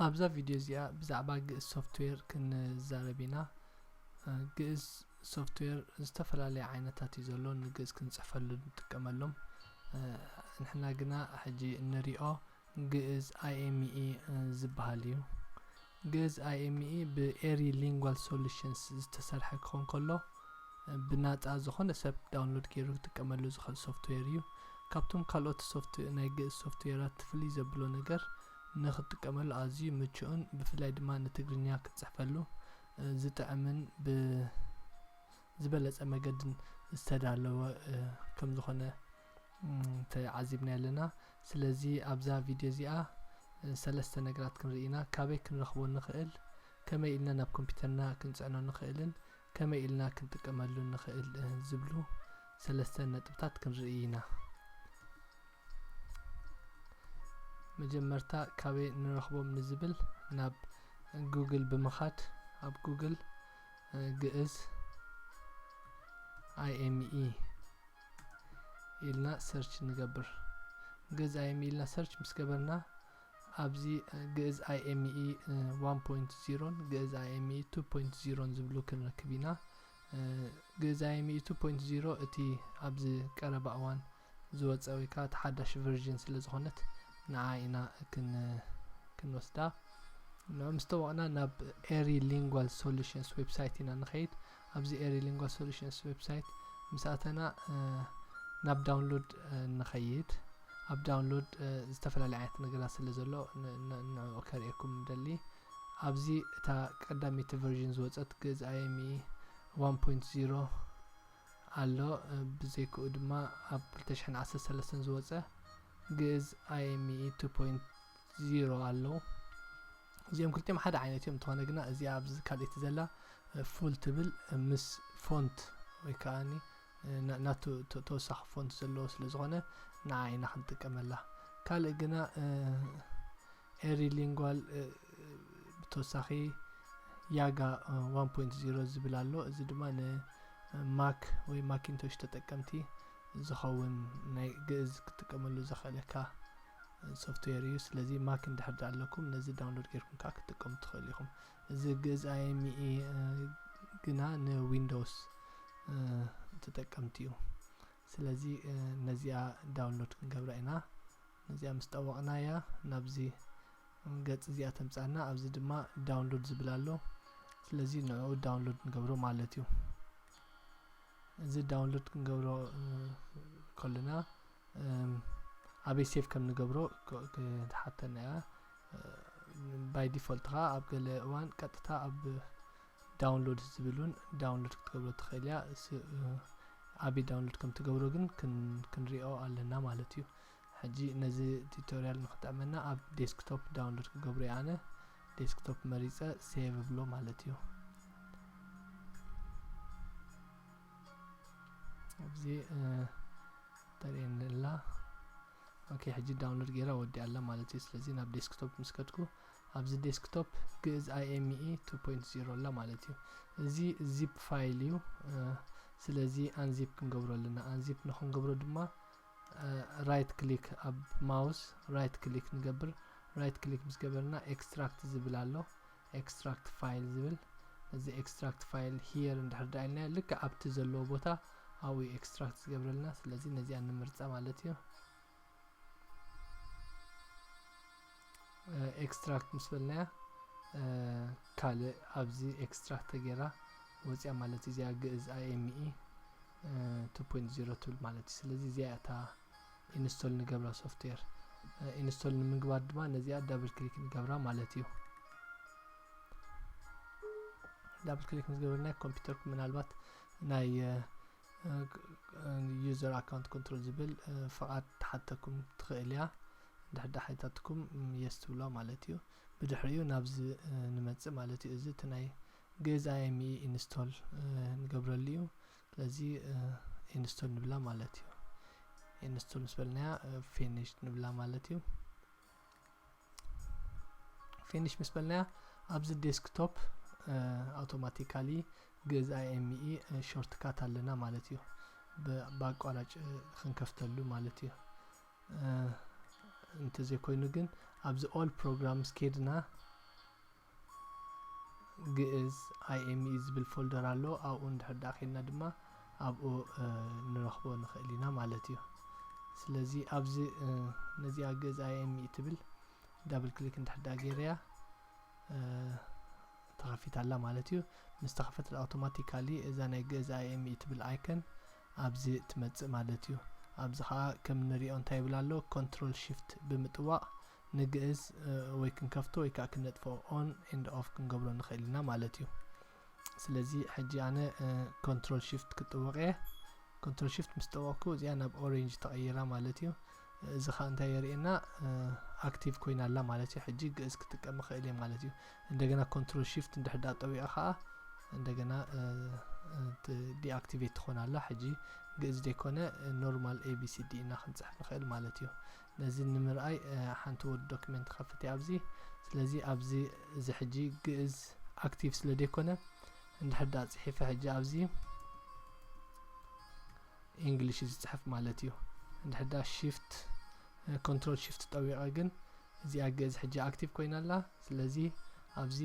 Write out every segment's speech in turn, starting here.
ኣብዛ ቪድዮ እዚኣ ብዛዕባ ግእዝ ሶፍትዌር ክንዛረብ ኢና። ግእዝ ሶፍትዌር ዝተፈላለየ ዓይነታት እዩ ዘሎ፣ ንግእዝ ክንፅሕፈሉ ንጥቀመሎም። ንሕና ግና ሕጂ እንሪኦ ግእዝ IME ዝበሃል እዩ። ግእዝ IME ብ Eri Lingual Solutions ዝተሰርሐ ክኾን ከሎ፣ ብናፃ ዝኾነ ሰብ ዳውንሎድ ገይሩ ክጥቀመሉ ዝኽእል ሶፍትዌር እዩ። ካብቶም ካልኦት ሶፍት-፣ ናይ ግእዝ ሶፍትዌራት ፍልይ ዘብሎ ነገር፣ ንኽትጥቀመሉ ኣዝዩ ምቹእን ብፍላይ ድማ ንትግርኛ ክትፅሕፈሉ ዝጥዕምን ብዝበለፀ መገድን ዝተዳለወ ከም ዝኾነ ተዓዚብና ኣለና። ስለዚ ኣብዛ ቪድዮ እዚኣ ሰለስተ ነገራት ክንርኢ ኢና። ካበይ ክንረኽቦ ንኽእል፣ ከመይ ኢልና ናብ ኮምፒውተርና ክንፅዕኖ ንኽእልን ከመይ ኢልና ክንጥቀመሉ ንኽእል ዝብሉ ሰለስተ ነጥብታት ክንርኢ ኢና። መጀመርታ ካበይ ንረኽቦም ንዝብል ናብ ጉግል ብምኻድ ኣብ ጉግል ግእዝ IME ኢልና ሰርች ንገብር። ግእዝ IME ኢልና ሰርች ምስ ገበርና ኣብዚ ግእዝ IME one point zero ን ግእዝ IME two point zero ን ዝብሉ ክንረክብ ኢና። ግእዝ IME two point zero እቲ ኣብዚ ቀረባ እዋን ዝወፀ ወይ ከዓ እቲ ሓዳሽ ቨርዥን ስለ ዝኾነት ንዓ ኢና ክን-፣ ክንወስዳ። ንዑ ምስ ጠወቕና ናብ Eri Lingual Solutions ዌብሳይት ኢና ንኸይድ። ኣብዚ Eri Lingual Solutions ዌብሳይት ምስ ኣተና ናብ ዳውንሎድ ንኸይድ። ኣብ ዳውንሎድ ዝተፈላለየ ዓይነት ነገራት ስለ ዘሎ ንዕኡ ከርእየኩም ደሊ። ኣብዚ እታ ቀዳመይቲ ቨርዥን ዝወፀት ግእዝ IME one point zero ኣሎ። ብዘይክኡ ድማ ኣብ ክልተ ሽሕን ዓሰርተ ሰለስተን ዝወፀ ግእዝ IME two point zero ኣሎ። እዚኦም ክልቲኦም ሓደ ዓይነት እዮም። እንተኾነ ግና እዚኣ ኣብዚ ካልኣይቲ ዘላ ፉል ትብል ምስ ፎንት ወይ ከዓኒ ናቱ ተወሳኺ ፎንት ዘለዎ ስለ ዝኾነ ንዓ ኢና ክንጥቀመላ። ካልእ ግና Eri Lingual ብተወሳኺ ያጋ one point zero ዝብል ኣሎ። እዚ ድማ ንማክ ወይ ማኪንቶሽ ተጠቀምቲ ዝኸውን ናይ ግእዝ ክትጥቀመሉ ዘኽእለካ ሶፍትዌር እዩ። ስለዚ ማክ እንድሕር ዳ ኣለኩም ነዚ ዳውንሎድ ጌርኩም ከዓ ክትጥቀሙ ትኽእሉ ኢኹም። እዚ ግእዝ IME ግና ንዊንዶውስ ተጠቀምቲ እዩ። ስለዚ ነዚኣ ዳውንሎድ ክንገብራ ኢና። ነዚኣ ምስ ጠወቕናያ ናብዚ ገጽ እዚኣ ተምጻና። ኣብዚ ድማ ዳውንሎድ ዝብል ኣሎ። ስለዚ ንዕኡ ዳውንሎድ ንገብሮ ማለት እዩ። እዚ ዳውንሎድ ክንገብሮ ከለና ኣበይ ሴቭ ከም ንገብሮ ክትሓተና እያ። ባይ ዲፎልት ኸዓ ኣብ ገለ እዋን ቀጥታ ኣብ ዳውንሎድ ዝብል እውን ዳውንሎድ ክትገብሮ ትኽእል እያ። ኣበይ ዳውንሎድ ከም ትገብሮ ግን ክንሪኦ ኣለና ማለት እዩ። ሕጂ ነዚ ቱቶሪያል ንክጠዕመና ኣብ ዴስክቶፕ ዳውንሎድ ክገብሮ እየ ኣነ። ዴስክቶፕ መሪፀ ሴቭ እብሎ ማለት እዩ። ኣብዚ ተርእየኒ ኣላ። ኦኬ፣ ሕጂ ዳውንሎድ ገይራ ወዲኣ ኣላ ማለት እዩ። ስለዚ ናብ ዴስክቶፕ ምስ ከድኩ ኣብዚ ዴስክቶፕ ግእዝ IME two point zero ኣላ ማለት እዩ። እዚ ዚፕ ፋይል እዩ። ስለዚ ኣንዚፕ ክንገብሮ ኣለና። ኣንዚፕ ንክንገብሮ ድማ ራይት ክሊክ ኣብ ማውስ ራይት ክሊክ ንገብር። ራይት ክሊክ ምስ ገበርና ኤክስትራክት ዝብል ኣሎ። ኤክስትራክት ፋይል ዝብል፣ እዚ ኤክስትራክት ፋይል ሂር እንድሕር ዳ ኢልና ልክዕ ኣብቲ ዘለዎ ቦታ ኣብኡ ኤክስትራክት ዝገብረልና። ስለዚ ነዚኣ ንምርጻ ማለት እዩ። ኤክስትራክት ምስ በልናያ ካልእ ኣብዚ ኤክስትራክት ተገይራ ወፂኣ ማለት እዩ። እዚኣ ግእዝ IME two point zero ትብል ማለት እዩ። ስለዚ እዚኣ እታ ኢንስቶል ንገብራ ሶፍትዌር። ኢንስቶል ንምግባር ድማ ነዚኣ ዳብል ክሊክ ንገብራ ማለት እዩ። ዳብል ክሊክ ምስ ገበርና ኮምፒውተርኩም ምናልባት ናይ ዩዘር ኣካውንት ኮንትሮል ዝብል ፍቓድ ትሓተኩም ትኽእል እያ። እንድሕር ዳ ሓቲታትኩም የስ ትብሎ ማለት እዩ። ብድሕሪኡ ናብዚ ንመጽእ ማለት እዩ። እዚ እቲ ናይ ግእዝ IME ኢንስቶል ንገብረሉ እዩ። ስለዚ ኢንስቶል ንብላ ማለት እዩ። ኢንስቶል ምስ በልናያ ፊኒሽ ንብላ ማለት እዩ። ፊኒሽ ምስ በልናያ ኣብዚ ዴስክቶፕ ኣውቶማቲካሊ ግእዝ IME ሾርትካት ኣለና ማለት እዩ። ብኣቋራጭ ክንከፍተሉ ማለት እዩ። እንተዘይኮይኑ ግን ኣብዚ ኦል ፕሮግራምስ ኬድና ግእዝ IME ዝብል ፎልደር ኣሎ። ኣብኡ እንድሕር ደኣ ኬድና ድማ ኣብኡ ንረኽቦ ንኽእል ኢና ማለት እዩ። ስለዚ ኣብዚ ነዚኣ ግእዝ IME ትብል ዳብል ክሊክ እንድሕር ደኣ ገይረያ ተኸፊታ ኣላ ማለት እዩ። ምስ ተኸፈተት ኣውቶማቲካሊ እዛ ናይ ግእዝ IME ትብል ኣይከን ኣብዚ ትመጽእ ማለት እዩ። ኣብዚ ኸዓ ከም ንሪኦ እንታይ ይብል ኣሎ፣ ኮንትሮል ሽፍት ብምጥዋቕ ንግእዝ ወይ ክንከፍቶ ወይ ከዓ ክንነጥፎ on and off ክንገብሮ ንኽእል ኢና ማለት እዩ። ስለዚ ሕጂ ኣነ ኮንትሮል ሽፍት ክጥወቕ እየ። ኮንትሮል ሽፍት ምስ ጠወቕኩ እዚኣ ናብ ኦሬንጅ ተቐይራ ማለት እዩ። እዚ ኸዓ እንታይ የርእየና? ኣክቲቭ ኮይና ኣላ ማለት እዩ። ሕጂ ግእዝ ክጥቀም እኽእል እየ ማለት እዩ። እንደገና ኮንትሮል ሽፍት እንድሕር ደኣ ጠዊቐ ኸዓ እንደገና ዲኣክቲቬት ትኾን ኣላ። ሕጂ ግእዝ ዘይኮነ ኖርማል ABCD ኢና ክንፅሕፍ ንኽእል ማለት እዩ። ነዚ ንምርኣይ ሓንቲ ወርድ ዶክመንት ክኸፍት እየ ኣብዚ። ስለዚ ኣብዚ እዚ ሕጂ ግእዝ ኣክቲቭ ስለ ዘይኮነ እንድሕር ደኣ ፅሒፈ ሕጂ ኣብዚ ኢንግሊሽ ዝፅሕፍ ማለት እዩ። እንድሕር ደኣ ሽፍት ኮንትሮል ሽፍት ጠዊቐ ግን እዚኣ ግእዝ ሕጂ ኣክቲቭ ኮይና ኣላ። ስለዚ ኣብዚ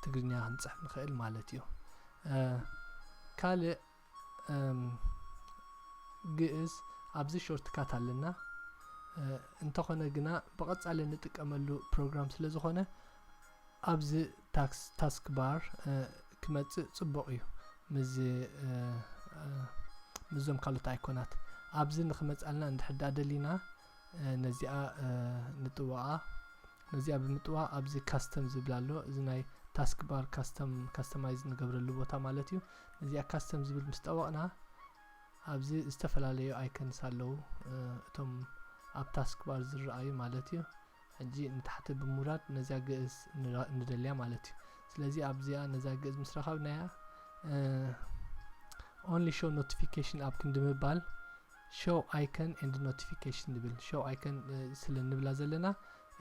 ትግርኛ ክንፅሕፍ ንኽእል ማለት እዩ። ካልእ ግእዝ ኣብዚ ሾርትካት ኣለና። እንተኾነ ግና ብቐጻሊ እንጥቀመሉ ፕሮግራም ስለ ዝኾነ ኣብዚ ታክስ ታስክ ባር ክመጽእ ጽቡቕ እዩ። ምስ ምስዞም ካልኦት ኣይኮናት ኣብዚ ንኽመጻልና እንድሕር ደኣ ደሊና ነዚኣ ንጥዋቓ። ነዚኣ ብምጥዋቕ ኣብዚ ካስተም ዝብል ኣሎ። እዚ ናይ ታስክ ባር ካስተም ካስተማይዝ ንገብረሉ ቦታ ማለት እዩ። ነዚኣ ካስተም ዝብል ምስ ጠወቕና ኣብዚ ዝተፈላለዩ ኣይከንስ ኣለዉ፣ እቶም ኣብ ታስክ ባር ዝረኣዩ ማለት እዩ። ሕጂ ንታሕቲ ብምውራድ ነዚኣ ግእዝ ንደልያ ማለት እዩ። ስለዚ ኣብዚኣ ነዛ ግእዝ ምስ ረኸብናያ only show notification ኣብ ክንዲ ምባል show icon and notification ንብል። show icon ስለ ንብላ ዘለና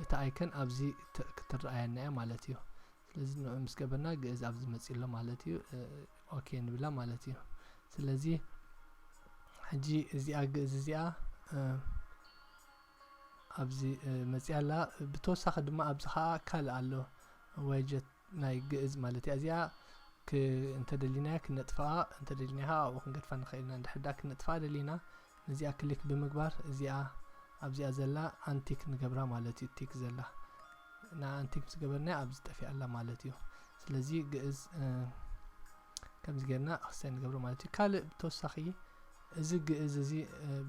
እቲ ኣይከን ኣብዚ ክትረኣየና እያ ማለት እዩ። ስለዚ ንዑ ምስ ገበርና ግእዝ ኣብዚ መፂ ኣሎ ማለት እዩ። ኦኬ ንብላ ማለት እዩ። ስለዚ ሕጂ እዚኣ ግእዝ እዚኣ ኣብዚ መፅያ ኣላ። ብተወሳኺ ድማ ኣብዚ ከዓ ካልእ ኣሎ፣ ወጀት ናይ ግእዝ ማለት እያ። እዚኣ እንተደሊናያ ክነጥፍኣ፣ እንተደሊና ከዓ ኣብኡ ክንገድፋ ንኽእል ኢና። እንድሕር ደኣ ክነጥፍኣ ደሊና ነዚኣ ክሊክ ብምግባር እዚኣ ኣብዚኣ ዘላ ኣንቲክ ንገብራ ማለት እዩ። ቲክ ዘላ ንዓ ኣንቲክ ምስ ገበርናያ ኣብዚ ጠፊኣ ኣላ ማለት እዩ። ስለዚ ግእዝ ከምዚ ጌርና ኣክሰን ንገብሮ ማለት እዩ። ካልእ ብተወሳኺ እዚ ግእዝ እዚ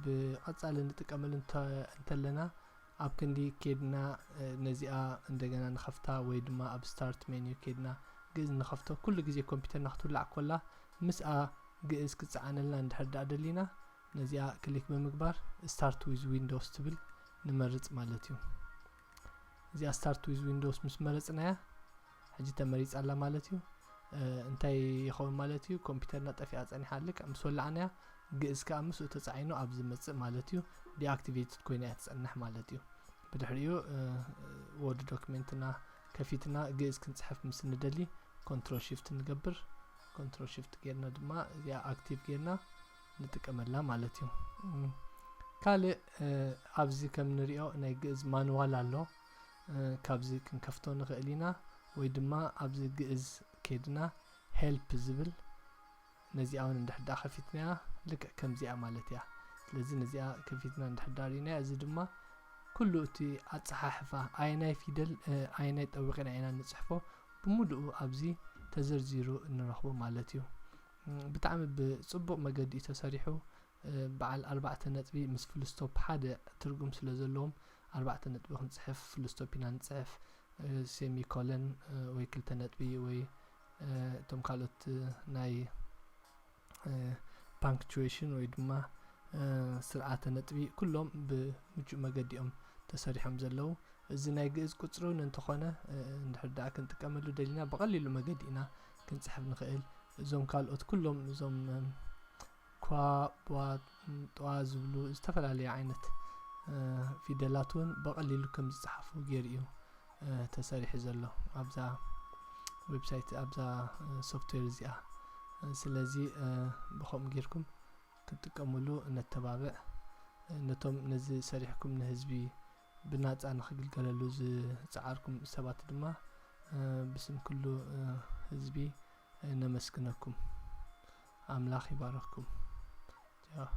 ብቐጻሊ ንጥቀመሉ እንተለና ኣብ ክንዲ ኬድና ነዚኣ እንደገና ንኸፍታ ወይ ድማ ኣብ ስታርት ሜኒዩ ኬድና ግእዝ ንኸፍቶ። ኩሉ ግዜ ኮምፒውተርና ክትውላዕ ኮላ ምስኣ ግእዝ ክጸዓነልና እንድሕር ደኣ ደሊና ነዚኣ ክሊክ ብምግባር ስታርት ዊዝ ዊንዶውስ ትብል ንመርጽ ማለት እዩ። እዚኣ ስታርት ዊዝ ዊንዶውስ ምስ መረጽናያ ሕጂ ተመሪጻ ኣላ ማለት እዩ። እንታይ ይኸውን ማለት እዩ? ኮምፒውተርና ጠፊኣ ጸኒሓ ልክዕ ምስ ወላዕናያ ግእዝ ከኣ ምስኡ ተጻዒኑ ኣብ ዝመጽእ ማለት እዩ። ዲኣክቲቬትድ ኮይና እያ ትጸንሕ ማለት እዩ። ብድሕሪኡ ወርድ ዶክሜንትና ከፊትና ግእዝ ክንጽሕፍ ምስ እንደሊ ኮንትሮል ሽፍት ንገብር። ኮንትሮል ሽፍት ጌርና ድማ እዚኣ ኣክቲቭ ጌርና ንጥቀመላ ማለት እዩ። ካልእ ኣብዚ ከም ንሪኦ ናይ ግእዝ ማንዋል ኣሎ። ካብዚ ክንከፍቶ ንኽእል ኢና ወይ ድማ ኣብዚ ግእዝ ኬድና ሄልፕ ዝብል ነዚኣ እውን እንድሕር ደኣ ከፊትናያ ልክዕ ከምዚኣ ማለት እያ። ስለዚ ነዚኣ ከፊትና እንድሕር ደኣ ርኢናያ እዚ ድማ ኩሉ እቲ ኣጸሓሕፋ ኣየናይ ፊደል ኣየናይ ጠዊቕና ኢና ንጽሕፎ ብምሉኡ ኣብዚ ተዘርዚሩ እንረኽቦ ማለት እዩ። ብጣዕሚ ብጽቡቕ መገዲ እዩ ተሰሪሑ። በዓል ኣርባዕተ ነጥቢ ምስ ፍልስቶፕ ሓደ ትርጉም ስለ ዘለዎም ኣርባዕተ ነጥቢ ክንጽሕፍ ፍልስቶፕ ኢና ንጽሕፍ። ሴሚኮለን ወይ ክልተ ነጥቢ ወይ እቶም ካልኦት ናይ ፓንክቹዌሽን ወይ ድማ ስርዓተ ነጥቢ ኩሎም ብምቹእ መገዲ እዮም ተሰሪሖም ዘለዉ። እዚ ናይ ግእዝ ቁጽሪ እውን እንተኾነ እንድሕር ደኣ ክንጥቀመሉ ደሊና ብቐሊሉ መገዲ ኢና ክንጽሕፍ ንኽእል። እዞም ካልኦት ኩሎም እዞም ኳ፣ ቧ፣ ጧ ዝብሉ ዝተፈላለዩ ዓይነት ፊደላት እውን ብቐሊሉ ከም ዝጸሓፉ ገይሩ እዩ ተሰሪሑ ዘሎ ኣብዛ ዌብሳይት ኣብዛ ሶፍትዌር እዚኣ። ስለዚ ብኸምኡ ጌርኩም ክትጥቀምሉ ነተባብዕ። ነቶም ነዚ ሰሪሕኩም ንህዝቢ ብናጻ ንኽግልገለሉ ዝጸዓርኩም ሰባት ድማ ብስም ኩሉ ህዝቢ ነመስግነኩም። ኣምላኽ ይባርኽኩም። ቻው።